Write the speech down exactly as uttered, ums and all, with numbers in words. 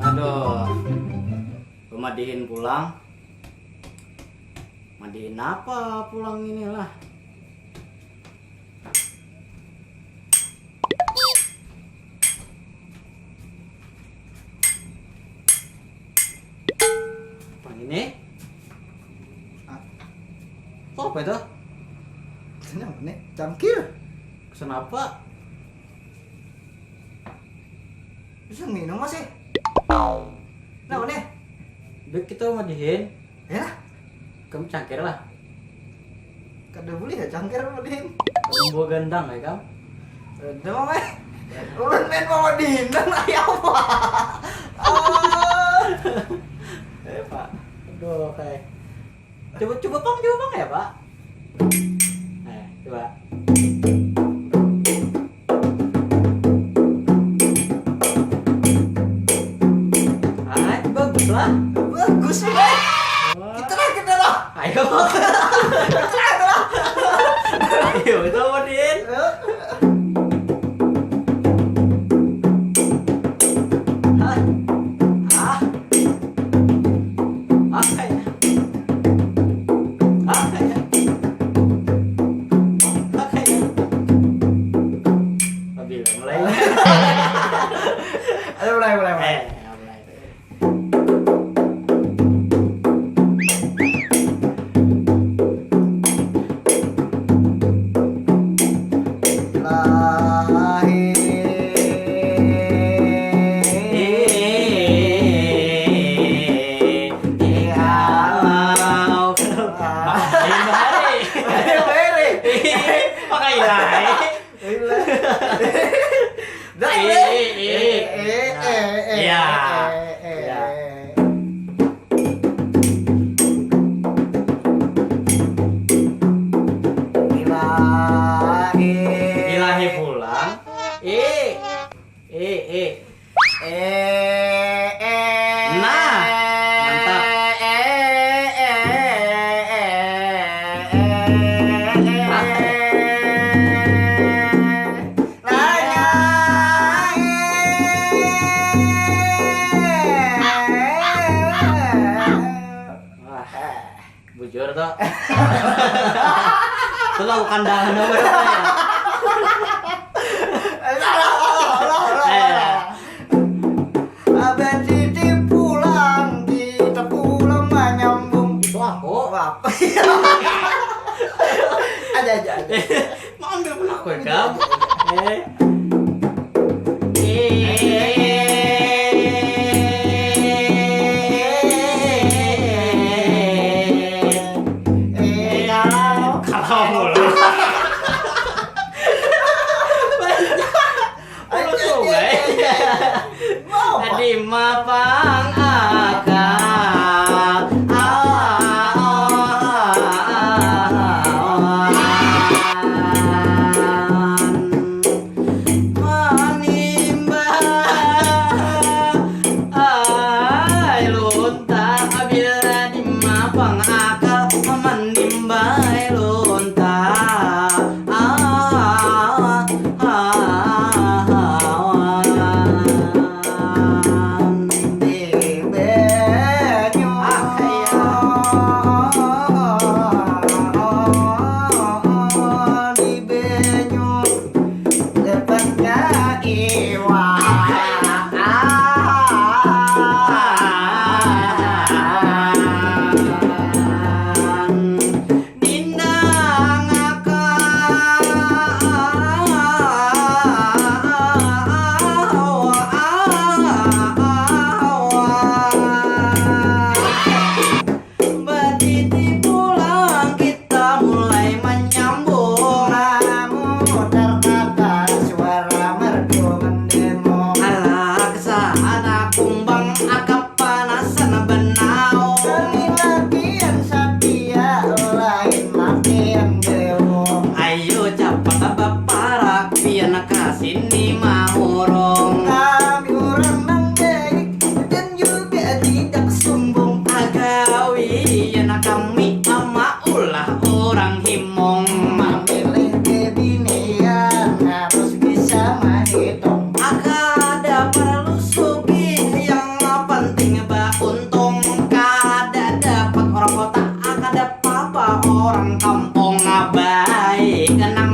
Aduh, pemadihin pulang. Madihin apa pulang inilah? Apa ini? Ah. Apa itu? Ini apa nih? Cangkir. Kenapa? Bisa minum masih? Kenapa nih? Baik kita madihin. Ya? Kamu cangkir lah. Kada boleh ya cangkir madihin. Kamu bawa gandang ya kamu? Ada mama. Ulun main mama dinan ayo apa? Ah. Eh, Pak. Aduh, kayak. Coba coba pang, coba pang ya, Pak. Eh, coba. Hai, bagus lah. Bagus, Pak. Kita lah, kita lah. Ayo. Kita lah, kita lah. Ayo, itu apa, Din? Hah? Ah. Apa ya? Apa ya? Apa ya? Mulai. Ayo, mulai, mulai, mulai. Eh, mulai. Pakai lah. Dah, eh, eh, eh, eh, eh, eh, eh, eh, eh. Ilahi. Ilahi pulang. Eh, eh, eh. Eh, eh, nah, mantap. Eh, eh, eh, eh, eh, eh, eh. Nanya, eh. Wah, bujur tuh. Itu lagu kandangan apa ya? Salah, salah, salah, salah, eh, salah. Abah Didi pulang, kita pulang menyambung. Itu aku. Apa? Ada, ada, ada. Mau ambil pun aku ya, Kam. Eh. Eh, kalau, kalau. Aduh, sungai. Mau apa? Tadi mapang akal. Manimba ai lunta, bila dimapang akal, manimba ai lunta. Ah, ah, ah, ah. Di banyu. Ah, iya. Di banyu. Dapatnya iwak. Dindang akal. Batiti pulang kita mulai manyambung. Namu terkata suara merdu mendemo. Alah, kesah anak kumbang, akap panasan banaung. Kami lakian satia, lain lakian bewong. Ayo capat baparak, pian kasini mahurung. Kami urang nang baik dan juga tidak sumbung. Agawi, yana kami ama ulah urang himung. Mamilih bebinian, Orang kampung abai kena